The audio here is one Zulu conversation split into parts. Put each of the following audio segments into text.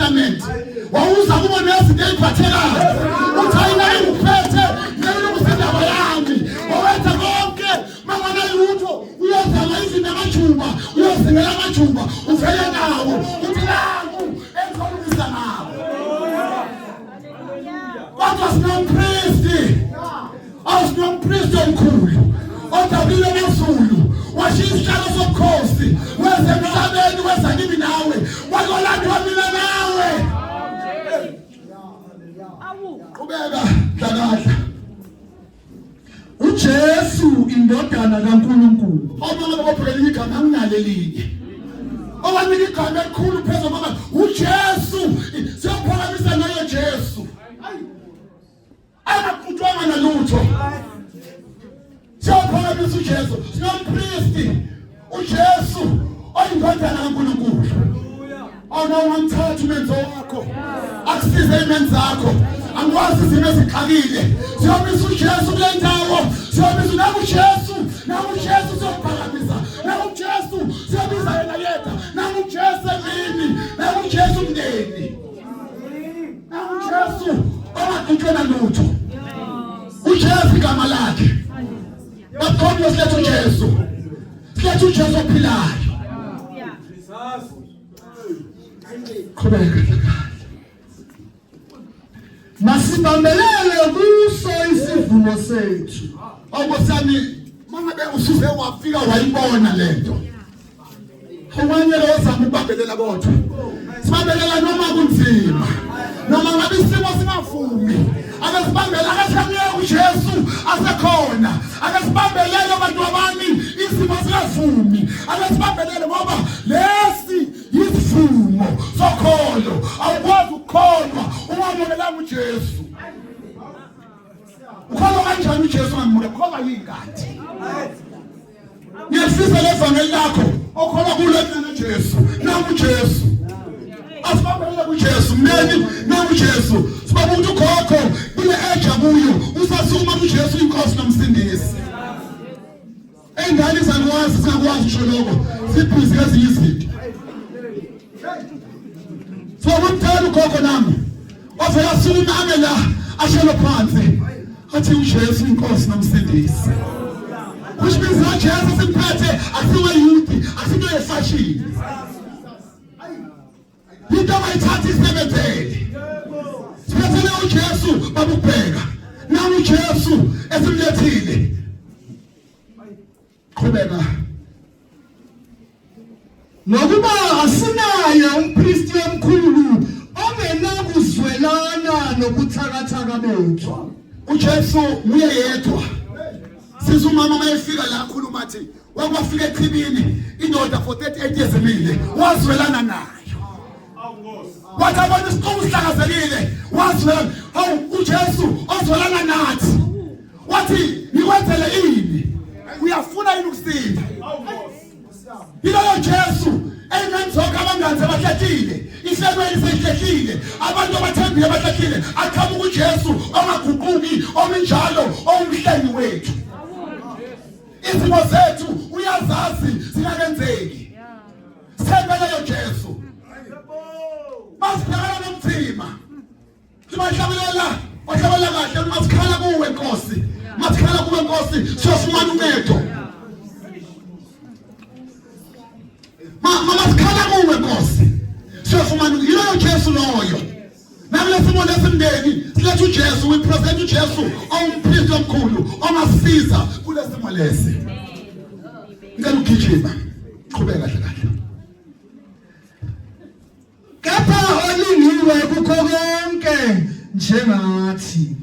Testament. Wawuza kubo nezinto eziphathekayo. Uthi ayina ngikuphethe, ngeke ulungise indaba yami. Wawenza konke, mangana lutho, uyozama izinto amajuba, uyozingela amajuba, uvele nawo. Uthi nangu engizolungisa ngawo. Kodwa sinompristi. Awusinompristi omkhulu odabulile amazulu washiya isihlalo sobukhosi weza emhlabeni weza kimi nawe wazolandwa mina nawe. Qhubeka Dlakadla. uJesu indodana kaNkulunkulu. Omama babobhekela igama anginalo elinye. Owanika igama elikhulu phezu kwamama uJesu. Siyophakamisa naye Jesu. Angaxutshwanga nalutho. Siyophakamisa uJesu. Sinompristi uJesu oyindodana kaNkulunkulu. Awuna ungamthatha umenzo wakho. Akusize imeni zakho. Angikwazi izimo ezixakile. Siyomisa uJesu kule ndawo. Siyomisa nakuJesu. NakuJesu siyophakamisa. NakuJesu siyobiza yena yedwa. NakuJesu emini. NakuJesu umndeni. NakuJesu ongaxutshwe nalutho. UJesu igama lakhe. Bakhona siletha uJesu. Siletha uJesu ophilayo. Qhubeka kahle. Masibambelele kuso isivumo sethu. Onkosami mangabe usuze wafika wayibona lento. Okwanye lo ozama ukubambelela kodwa. Sibambelela noma kunzima. Noma ngabe isimo singavumi. Ake sibambele ake sihamuyeke uJesu asekhona. Ake sibambelele bantu abami isimo singavumi. Ake sibambelele ngoba lesi yisivumo sokholo. Awukwazi ukukholwa ungamukelanga uJesu. Ukholwa kanjani uJesu ungamukela? Ukholwa yini kanti? Ngiyafisa levangeli lakho okholwa kulo mina Jesu. Nangu Jesu. Asibambelele kuJesu mneni nangu Jesu. Sibaba ukuthi ukhokho kule eja kuyo usasukuma kuJesu inkosi nomsindisi. Engane zakwazi singakwazi usho lokho. Sibhizi ngezinye izinto. Sibaba umthela ukhokho nami. Wavela asukuma ame la ashelo phansi. Athi uJesu inkosi nomsindisi. Which means la Jesu simphethe akusiwe youth, akusinto yefashion. Into abayithatha isebenzele. Siphethele uJesu babubheka. Nangu uJesu esimlethile. Qhubeka. Ngokuba asinaye umpristi omkhulu ongenakuzwelana nobuthakathaka bethu. uJesu nguye yedwa. Sisi umama mayefika la akhuluma athi wakwafika echibini indoda for 38 years emile wazwelana nayo. Wathi abona isiqubu sihlakazekile wazwelana. Hawu uJesu ozwelana nathi. Wathi ngikwenzele ini? Uyafuna yini ukusinda? Yiloyo Jesu ey'ntweni zonke abangani sebahlehlile ihlelweni sehlehlile abantu abathembile abahlehlile aqhamuka uJesu ongaguquki ominjalo owumhlengi wethu izimo zethu uyazazi zingakenzeki sithembeleyo Jesu masibhekana nomzima Sibahlabelela, wahlabela kahle masikhala kuwe Nkosi. Masikhala kuwe Nkosi, siyofumana uncedo. Ma masikhala kuwe Nkosi. Siyofumana yiloyo Jesu loyo. Nakulesimo lesimndeni siletha uJesu, we present uJesu owumpristi omkhulu ongasisiza kulesimo lesi. Ngicela ukugijima. Qhubeka kahle kahle. Kepha olingiwe kukho konke njengathi.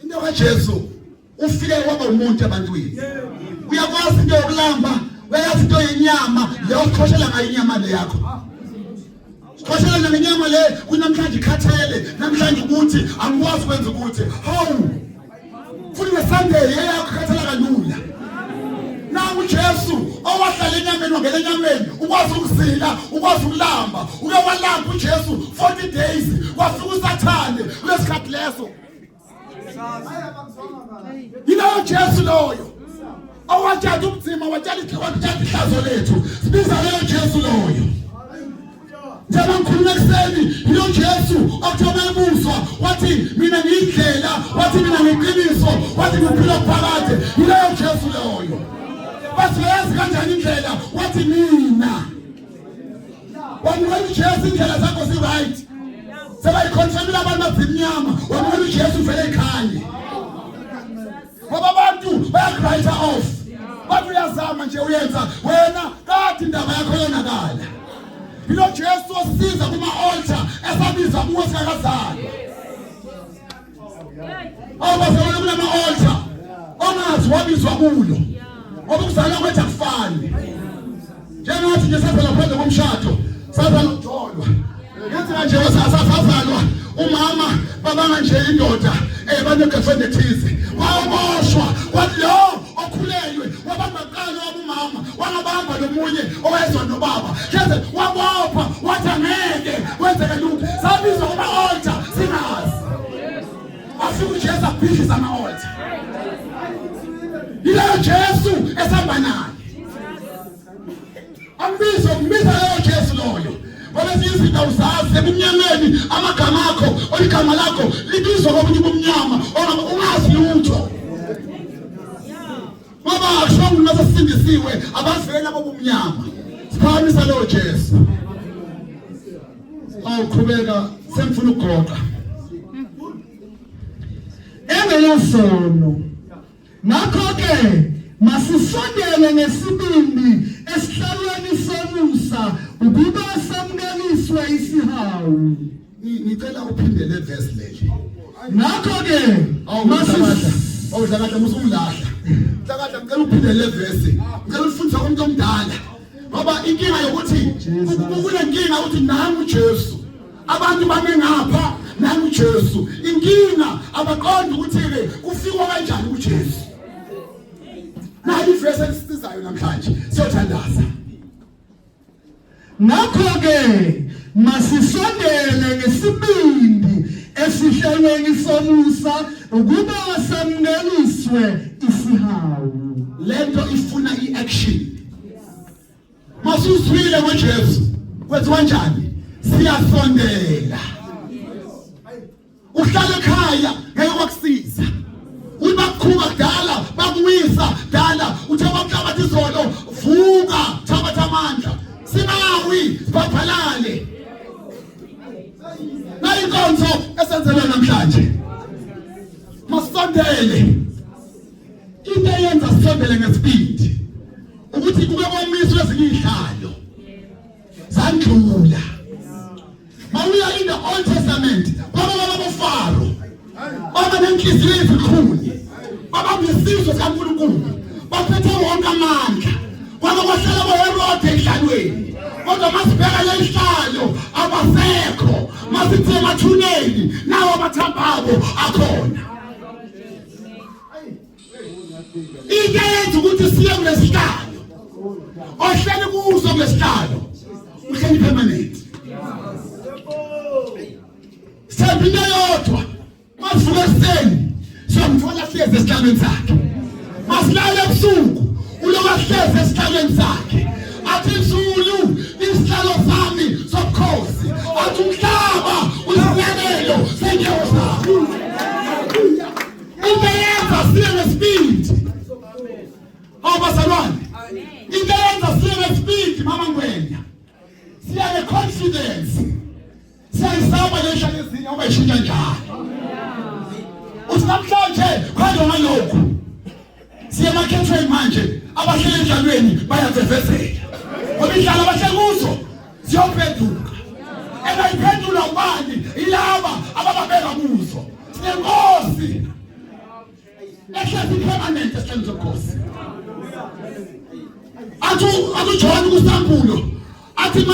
Into kaJesu ufike waba umuntu ebantwini. Uyakwazi into yokulamba, uyayazi into yenyama, leyo uqhoshela ngayo inyama le yakho. Siqhoshela ngenyama le kunamhlanje ikhathele, namhlanje ukuthi angikwazi ukwenza ukuthi. Hawu! Futhi ngeSunday eyakho ikhathala kalula. Nangu uJesu owahlala enyameni wangena enyameni ukwazi ukuzila ukwazi ukulamba uke walamba uJesu 40 days kwafika uSathane kulesikhathi leso yiloyo Jesu loyo owatshala ubunzima watshala ihlazo lethu sibiza leyo Jesu loyo njengoba ngikhuluma ekuseni okuthiwa mayebuzwa wathi mina ngiyindlela, wathi mina ngiqiniso, wathi ngiphila phakade. Yileyo Jesu leyo. Bathi uyazi kanjani indlela? Wathi mina. Wamukela uJesu, indlela zakho zi-right. Sebayikhonfemile abantu bazimnyama. Wamukela uJesu vele ekhanye. Ngoba abantu bayaku-write off. Bathi uyazama nje uyenza wena kade indaba yakho yonakala. Yilo Jesu osiza kuma-altar esabiza kuwo singakazalwa. Awubazalwane kulama-altar ongazi wabizwa kulo. Ngoba ukuzalwa kwethu akufani. Njengathi nje sazalwa phandle komshado, sazalwa ujolwa. Ngenza nje sazalwa umama babanga nje indoda bane-girlfriend ethize. Waboshwa kwathi lo okhulelwe wabamba kuqala wabumama wangabamba nomunye owezwa nobaba. Hleze wabopha wathi angeke kwenzeke lutho. Sabizwa kuma-altar singazi. Wafika uJesu abhidliza ama-altar. Yileyo Jesu esihamba naye. Ambizo mbiza leyo Jesu loyo. Ngoba ezinye izinto awuzazi ebumnyameni amagama akho oligama lakho libizwa kokunye ubumnyama ungazi lutho. Ngoba akusho uma sesindisiwe abavela bobumnyama. Siphakamisa leyo Jesu. Awuqhubeka sengifuna ukugoqa. Engenasono. Ngakho-ke masisondele ngesibindi esihlalweni somusa ukuba samukeliswe isihawu. Ngicela uphinde le verse leli. Ngakho-ke Awudlakadla musungilahla. Dlakadla ngicela uphinde le verse. Ngicela ufundise umuntu omdala. Ngoba inkinga yokuthi kunenkinga ukuthi nangu Jesu. Abantu bame ngapha nangu Jesu. Inkinga abaqondi ukuthi ke kufikwa kanjani kuJesu. Nayi ivesi elisizayo namhlanje siyothandaza. Ngakho-ke masisondele ngesibindi esihlalweni somusa ukuba samukeliswe isihawu. Lento ifuna i-action. Masuzwile ngoJesu kwenziwa kanjani? Siyasondela. Uhlala ekhaya ngeke kwakusiza. Uthi bakukhuba kudala bakuwisa dala uthe bakuhlabathi izolo vuka thabatha amandla singawi sibhadalale. Nayi inkonzo esenzelwa namhlanje. Masondele. Into eyenza sisondele ngesibindi ukuthi kuke kwamiswa ezinye izihlalo zandlula. Mawuya in the Old Testament kwaba babo Faro baba nenhliziyo ezikhulu babamba isizwe sikaNkulunkulu baphethe wonke amandla kwaba kwahlala boHerode ehlalweni kodwa masibheka lelihlalo abasekho masithi emathuneni nawo amathambo abo akhona. Into eyenza ukuthi siye kulesihlalo ohleli kuso kulesihlalo uhleli permanent. Sethemba into eyodwa masivuka ekuseni siyamthola hlezi esihlalweni sakhe. Masilale ebusuku uloku ahlezi esihlalweni sakhe. Athi Zulu isihlalo sami sobukhosi, athi umhlaba uyisinakelo senyawo sami. Into eyenza siye ngesibindi awubazalwane, into eyenza siye ngesibindi mama Ngwenya, siya nge-confidence. Siyayisaba le ezinye ngoba ishintsha njalo. Uthi namhlanje khona ngalokhu siye emakhethweni manje abahleli enhlalweni bayavevezela ngoba indlala abahleli kuzo ziyophenduka. Engayiphendula ubani? Ilaba abababeka kuzo. Sinenkosi ehlezi permanent esihlalweni sobukhosi. Athi uJohn kusambulo athi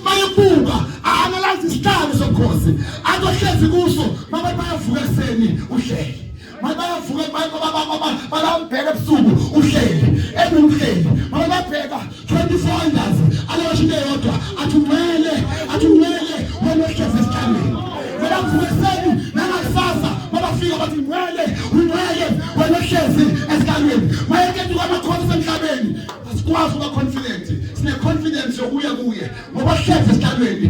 mayebuka a-analyze isihlalo sobukhosi athi ohlezi kuso mabathi bayavuka ekuseni uhleli, mabayavuka balambheka ebusuku uhleli, emini uhleli, mababheka 24 hours alosho into eyodwa athi ungcwele, athi ungcwele wena ohlezi esihlalweni. Bayavuka ekuseni nangakusasa mabafika bathi ungcwele, ungcwele wena ohlezi esihlalweni. Mayekethu kwamakhosi emhlabeni asikwazi ukuba confident, sine confidence yokuya kuye ngoba hlezi esihlalweni.